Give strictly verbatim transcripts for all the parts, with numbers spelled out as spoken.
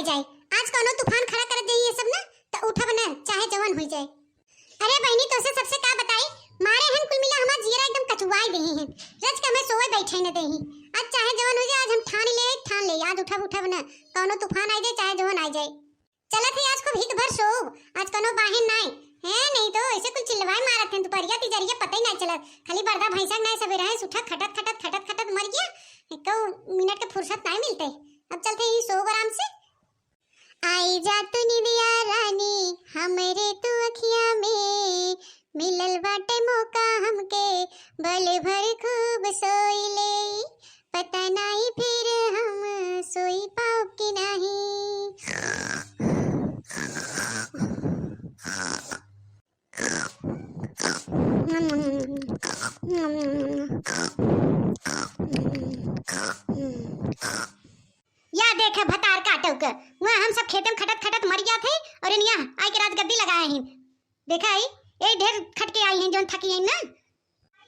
जाए। आज कौनो तूफान खड़ा कर दे ये सब ना, त उठब ना, चाहे जवन हुई जाए। अरे बहिनी, तोसे सबसे का बताई, मारे हन कुल मिला हमार जियरा एकदम कचुआई देहे हैं। रच के हमें सोए बैठे न देही। आज चाहे जवन हुई जाए, आज हम ठान ले, ठान ले, आज उठब, उठब ना, कौनो तूफान आ जाए, चाहे जवन आ जाए। चलत है आज खूब हिक भर सोब, आज कौनो बाहिन नाई। हैं, नहीं तो ऐसे कुल चिल्लवाए मारत हैं, दुपहरिया तिजरिया पता ही नहीं चलत। खाली बरदा भैंसा के नाई सबेरे हैं, उठा खटत, खटत, खटत, खटत मर गया। एको मिनट के फुर्सत नहीं मिलते। अब चलते ही सोब आराम से। आई जा तू निंदिया रानी, हमरे तू अखिया में, मिलल बाटे मौका हमके, बल भर खूब सोई लेई, पता नाई फिर हम सोई पाउब कि नाहीं। या देखे भतार काटो के, वहाँ हम सब खेते में खटत खटत मर गया थे और इन यहाँ आए के राजगद्दी लगाए हैं। देखा है, ये ढेर खट के आई हैं, जौन थकी हैं ना।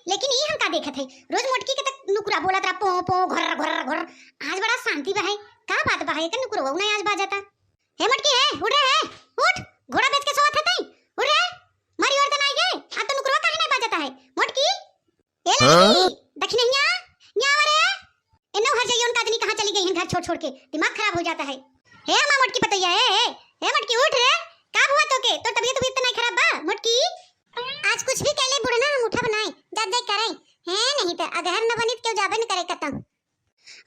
लेकिन ये हम का देखत है, रोज मोटकी के तक नुकुरा बोलत रहा, पो पो, घुर्र घुर्र घुर्र। आज बड़ा शांति बा है, का बात बा है, एक नुकुरवा नहीं आज बाजता। हे मोटकी, हे उठ रे, हे उठ, घोड़ा बेच के सोवत है तई, उठ रे, मारी और तो नहीं गए, अब तो नुकुरवा काहे नहीं बाजता है मोटकी? ए लड़की, हाँ? दखिनैया, यहाँ आवा रे। इन्नो घर जाइए, उनका आदमी कहाँ चली गई हैं घर छोड़ छोड़ के, दिमाग खराब हो जाता है। हे अम्मा मोटकी पतैया, हे, हे, हे मोटकी उठ रे, का हुआ तो के? तोर तबीयत उबीयत तो नहीं खराब बा मोटकी? आज कुछ भी कहले बुढ़ना, हम उठब नाई, जात जाए करे। हे नहीं तो अगहर न बनित केहू जाबे न करे कतहूँ।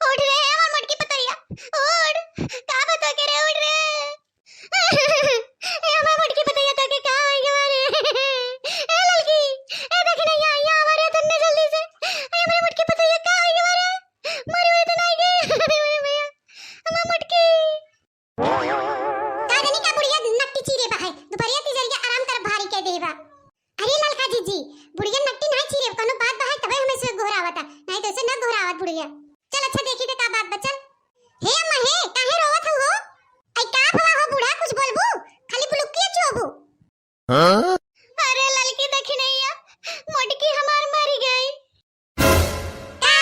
उठ रे, हमार मोटकी पतैया, उठ, का बा तो के रे, उठ रे। ए, हमार मोटकी पतैया, तो के का होई गवा रे? ए, ललकी, ए, देख नहीं, यहाँ, यहाँ, हमारे यहाँ तन्ने जल्दी से। ए, हमार मोटकी पतैया, का होई गवा रे? मरी, मरी तो नहीं गई। अरे, मरी भैया, हमार मोटकी। का जानी का बुढ़िया नट्टी चीरे बा है, दुपहरिया तिजरिया आराम कर भारी के देबा। अरे ललका जीजी, बुढ़िया नट्टी नहीं चीरे, कोनो बात बा है, तबे हमें से गोहरावता, नहीं तो ऐसे न गोहरावत बुढ़िया। चल अच्छा देखी थे का बात बचल। हे अम्मा हे, काहे रोवत हऊ हो? आई का भवा हो बूढ़ा, कुछ बोलबू? खाली बुलुकिया चुअबू? हाँ? अरे ललकी दखिनैया, मोटकी हमार मरी गई। का?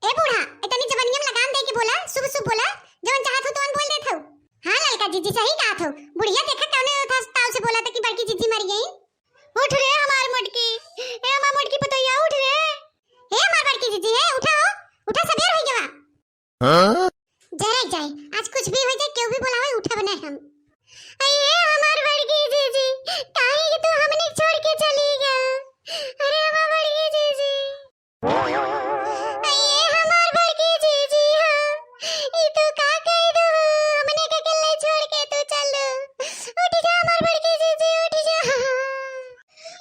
ए बूढ़ा, इतनी जवनिया में लगाम दे के बोला, शुभ शुभ बोला, जवन चाहत हो तवन बोल देत हो। हाँ ललका जीजी सही कहत हो, बुढ़िया देखा कौने था ताव से बोला था कि बड़की जीजी मरी गई। उठ रे हमार मोटकी, ए हमार मोटकी पतोहिया उठ रे। हे हमार बड़की जीजी, हे उठा हो, उठा, सबेर हो गवा। हाँ? जरा जाए, आज कुछ भी हो जाए, केहू भी बोलावे, उठब नहीं हम। अये हमार बड़की जीजी, काहे कि तू हमने छोड़ के चली गया? अरे हमार बड़की जीजी। अये हमार बड़की जीजी, हाँ, ई तू का कह दो, हमने के अकेले छोड़ के तू चल दो। उठ जा हमार बड़की जीजी, उठ जा।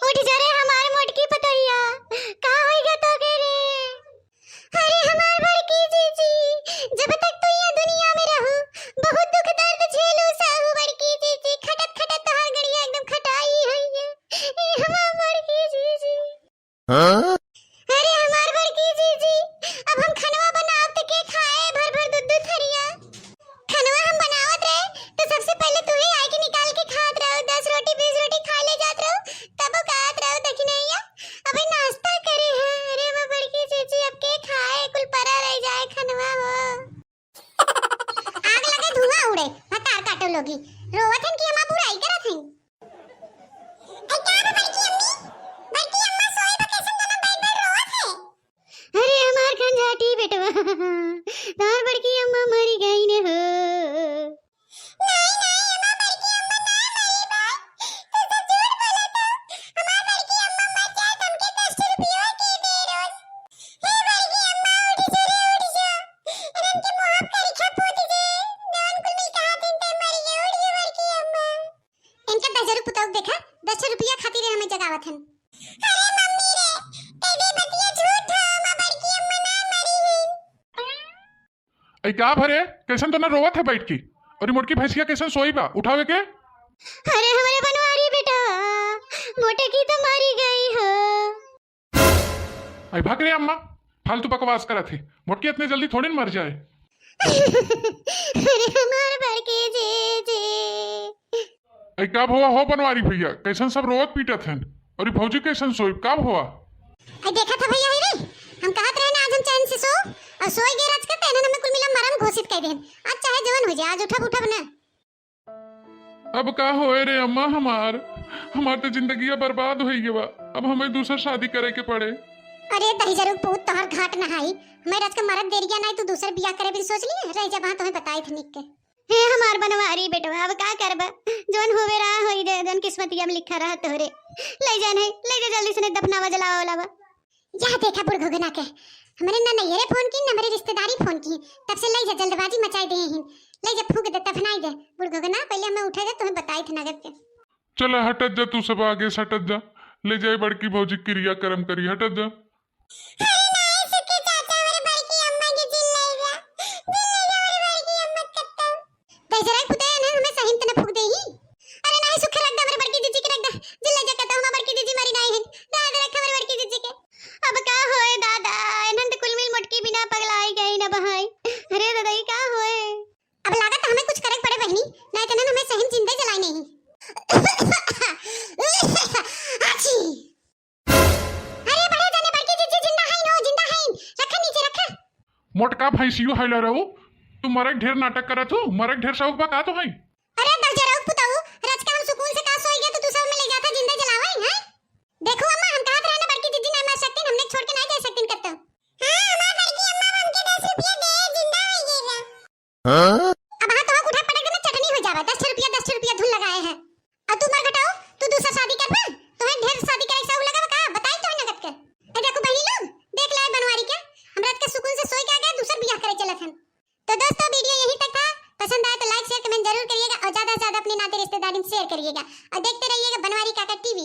उठ जा रे हमार मोटकी पतोहिया, का होई गया तो के रे? अरे हमार बड़की जीजी, जब तक तू ये दुनिया में रहू, बहुत दुख दर्द झेलू सहू बड़की जीजी, खटत खटत तोहार गड़िया एकदम खटाई हुई है। ए हमार बड़की जीजी। हाँ? अरे हमार बड़की जीजी, अब हम खनवा बनाब त के खाए भर भर दू दू थरिया? खनवा हम बनावत रहे तो सबसे पहले तू ही आके निकाल के खात रहो, दस रोटी बीस रोटी खा ले जात रहो, तब कहत रहो दखिनैया अबे नाश्ता करे हैं। अरे वो बड़की जीजी अब के खाए, कुल परा रह जाए खनवा हो। आग लगे धुआं उड़े, भतार काटो लोगी, रोवत हन कि हमार बुराई करत हन। ए, का बा बड़की अम्मी? बड़की अम्मा सोए बा, कैसन दोनों बैठ बैठ रोवत है? अरे हमार खंजाटी बेटवा, तोहार बड़की अम्मा मरी गई ने हो। नहीं, नहीं, हमार बड़की अम्मा ना मरी बा। तू सब झूठ बोलत हो। हमार बड़की अम्मा मर जाए तो हमके दस रुपया के दे रोज। हे बड़की अम्मा, उठ जो रे, उठ जो। इनके मुंह पर करिखा पोत दे। जवन कुल मिल के हाथ इनके मर गए, उठ जो बड़की अम्मा। इनके दस हजार पुताऊ देखा, दस रुपया खातिर हमें जगावत हन। अरे मम्मी रे, तेरी बतिया झूठ हो, हमार बड़की अम्मा ना मरी है। ऐ का भरे, कैसन तो ना रोवत है बैठ के? और ये मोटकी भैंसिया कैसन सोई बा, उठावे के? अरे हमारे बनवारी बेटा, मोटकी तो मरी गई हो। ऐ भाग रे अम्मा, फालतू बकवास करत है। मोटकी इतने जल्दी थोड़ी न मर जाए। अरे हमार बड़की जीजी। ऐ का भवा हो बनवारी भैया, कैसन सब रोवत पीटत हन? और ये भौजी कैसन सोई, का भवा? ऐ देखा था भैया, ही रे, हम कहत रहे ना आज हम चैन से सो, अब सोई गए राज करते, इन्हन हमें कुल मिला मरम घोषित कर देहन। आज चाहे जवन हो जाए, आज उठब उठब ना। अब का होए रे अम्मा हमार, हमार तो जिंदगिया बर्बाद होई गवा। अब हमें दूसर शादी करे के पड़े। अरे दहिजरू पूत, तोहर घाट नहाई। हमें राज के मरद देरिया नाई, तू दूसर बियाह करे बिन सोच लिए, रह जा वहाँ, तुम्हें बताई थे निक के। हे हमार बनवारी बेटवा, अब का करबा? जौन होवे रहा होई रे, जौन किस्मतिया में लिखा रहा तोहरे। ले जा नहीं, ले जा जल्दी से, नहीं दफनावा जलावा ओलावा। यह देखा बुढ़ घुघना के, हमरे ना नैहरे फोन की, ना हमरे रिश्तेदारी फोन की, तब से ले जा, जल्दबाजी मचाई दे ही। ले जा, फूंक दे, दफनाई दे। बुढ़ घुघना, पहले हमें उठे दे, तुम्हें बताई थे नगद के। चला हटत जा, तू सब आगे से हटत जा, ले जाए बड़की भौजी क्रिया कर्म करी, हटत जा। अरे नाई सुखी चाचा, हमरे बड़की अम्मा के जिन ले जा, जिन ले जा हमरे बड़की अम्मा के कत्ता। दहिजरा के पुते ने हमें सही में तना फूंक दे ही। अरे नाई सुखे रख दे, हमरे बड़की जीजी के रख दे, जिन ले जा कत्ता, हमार बड़की जीजी मरी नाई है, रह दे रख हमरे बड़की जीजी के। अब का होए दादा, इन्हन तो कुल मिल मोटकी बिना पगलाई गई ना बहाई। अरे दादा, ई का होए? अब लागत हमें कुछ करे के पड़े बहिनी, नाई तो इन्हन हमें सही में जिंदा जलाई नहीं। आछी। अरे बड़े जने बड़की जीजी जिंदा हईन हो, जिंदा हईन। रखा नीचे रखा। मोटका भैंसियो है ला रहू। तू मरे के ढेर नाटक करत हो, मरे के ढेर शौक बा का तो है? अरे दहिजरा के पुताऊ, रात के हम सुकून से का सोई गए तो तू सब में ले जाता जिंदा जलावे हैं? देखो अम्मा, हम कहत रहे ना बड़की जीजी ना मर सकतीन, हमने छोड़ के ना जा सकतीन कत्तो। हाँ, हमार बड़की अम्मा हमके दस रुपया दे, जिंदा हो गई बा। हाँ? अब हाँ, तोहक उठा पटक देना, चटनी हो जावा। दस ठे रुपया, दस ठे रुपया धुन लगाए हैं। और तू मर घटाओ, तू दूसर शादी करबा? तोहे ढेर शादी करे के शौक लगा का? बताई तोहे नगद के। ए देखो बहिनी लोग, देख लाए बनवारी के, हम रात के सुकून से सोई के आ गए, दूसर बियाह करे चलत हन। तो दोस्तों, वीडियो यहीं तक था। पसंद आए तो like, share, comment जरूर करिएगा और ज्यादा से ज्यादा अपने नाते रिश्तेदारी में share करिएगा और देखते रहिएगा बनवारी काका टीवी।